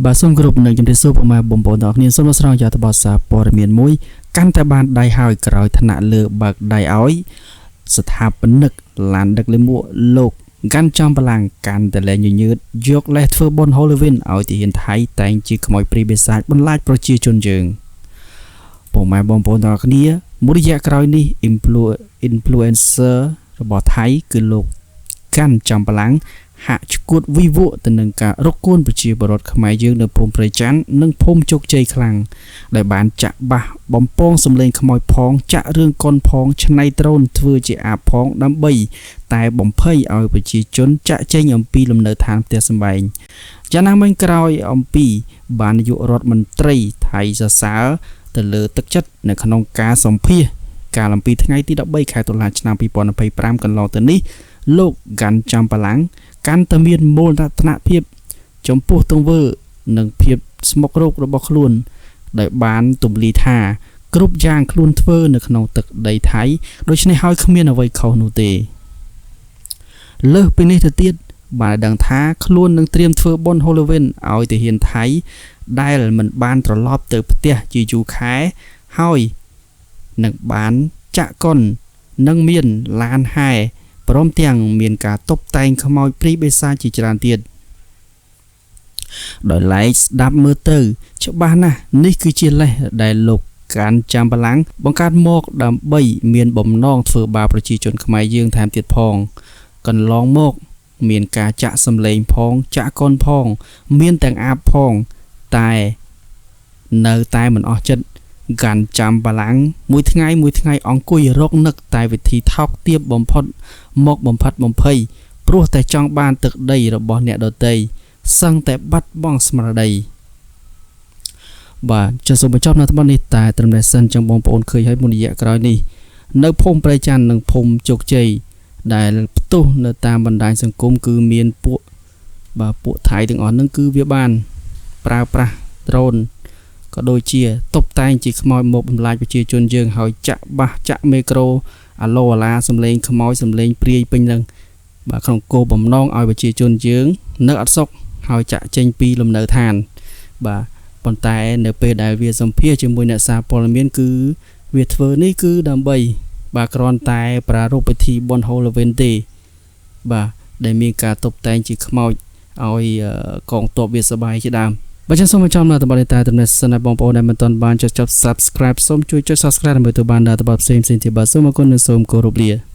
បាទសូមគោរពនឹងជំរាបសួរពុកម៉ែបងប្អូនទាំងអស់គ្នាសូមអស្ចារ្យយកតបសារព័ត៌មានមួយកាន់តែបានដៃហើយក្រោយថ្នាក់លើបើកដៃឲ្យស្ថាបនិកឡានដឹកលាមកលោកកាន់ចំបលាំងកាន់តែលែងញញើតយកលេសធ្វើបុណ្យ Halloween ឲ្យទាហានថៃតែងជាខ្មោចព្រាយបិសាចបន្លាចប្រជាជនយើងពុកម៉ែបងប្អូនទាំងអស់គ្នាមួយរយៈក្រោយនេះ influencer របស់ថៃគឺលោកកាន់ចំបលាំងហាក់ឈួតវិវក់ទៅនឹងការរកគួនប្រជាពលរដ្ឋខ្មែរយើងនៅភូមិព្រៃច័ន្ទនិងភូមិជោគជ័យខ្លាំងដែលបានចាក់បាសបំពងសម្លេងខ្មោចផងចាក់រឿងកុនផងឆ្នៃត្រូនធ្វើជាអាបផងដើម្បីតែបំភ័យឲ្យប្រជាជនចាក់ចេញអំពីលំនៅឋានផ្ទះសម្បែងយ៉ាងណាមិញក្រោយអំពីបាននាយករដ្ឋមន្ត្រីថៃសរសើរទៅលើទឹកចិត្តនៅក្នុងការសម្ភាសកាលអំពីថ្ងៃទី13ខែតុលាឆ្នាំ2025កន្លងទៅនេះលោកកាន់ចំបលាំងកាន់តែមានមូលដ្ឋានភាពចំពោះទង្វើនិងភាពស្មុគរោគរបស់ខ្លួនដោយបានទម្លាយថាគ្រប់យ៉ាងខ្លួនធ្វើនៅក្នុងទឹកដីថៃដូច្នេះហើយគ្មានអ្វីខុសនោះទេលើសពីនេះទៅទៀតបានដឹងថាខ្លួននឹងត្រៀមធ្វើបុណ្យ Halloween ឲ្យទាហានថៃដែលមិនបានត្រឡប់ទៅផ្ទះជាយូរខែហើយនឹងបានចាក់កុននិងមានឡានហែព្រមទាំងមានការតុបតែងខ្មោចព្រាយបិសាចជាច្រើនទៀតដោយឡែកស្ដាប់មើលទៅច្បាស់ណាស់នេះគឺជាលេសដែលលោកកាន់ចាំបលាំងបង្កើតមកដើម្បីមានបំណងធ្វើបាបប្រជាជនខ្មែរយើងថែមទៀតផងកន្លងមកមានការចាក់សម្លេងផងចាក់កុនផងមានទាំងអាបផងតែនៅតែមិនអស់ចិត្តកាន់ចាំបលាំងមួយថ្ងៃមួយថ្ងៃអង្គុយរកនឹកតែវិធីថោកទាបបំផុតមកបំផិតបំភ័យព្រោះតែចង់បានទឹកដីរបស់អ្នកដទៃសឹងតែបាត់បង់ស្មារតីបាទចុះសូមបញ្ចប់នៅតំបន់នេះតែត្រឹមនេះសិនចឹងបងប្អូនឃើញហើយមុនរយៈក្រោយនេះនៅភូមិព្រៃច័ន្ទនិងភូមិជោគជ័យដែលផ្ទុះនៅតាមបណ្ដាញសង្គមគឺមានពួកបាទពួកថៃទាំងអស់ហ្នឹងគឺវាបានប្រើប្រាស់ដ្រូនក៏ដូចជាតុបតែងជាខ្មោចមកបំលាញប្រជាជនយើងហើយចាក់បាសចាក់មេក្រូអាឡូអាឡាសំឡេងខ្មោចសំឡេងព្រាយពេញនឹងបាទក្នុងគោលបំណងឲ្យប្រជាជនយើងនៅអត់សុខហើយចាក់ចេញពីលំនៅឋានបាទប៉ុន្តែនៅពេលដែលវាសម្ភាសជាមួយអ្នកសារព័ត៌មានគឺវាធ្វើនេះគឺដើម្បីបាទគ្រាន់តែប្រារព្ធពិធីបុណ្យ Halloween ទេបាទដែលមានការតុបតែងជាខ្មោចឲ្យកងទ័ពវាសប្បាយជាដើមបើចឹងសូមបញ្ចប់នៅតំបន់នេះតែតំណែងសិនឲ្យបងប្អូនដែលមិនទាន់បានចុច Subscribe សូមជួយចុច Subscribe ដើម្បីទទួលបានដល់តំបន់ផ្សេងៗទៀតបាទសូមអរគុណនិងសូមគោរពលា។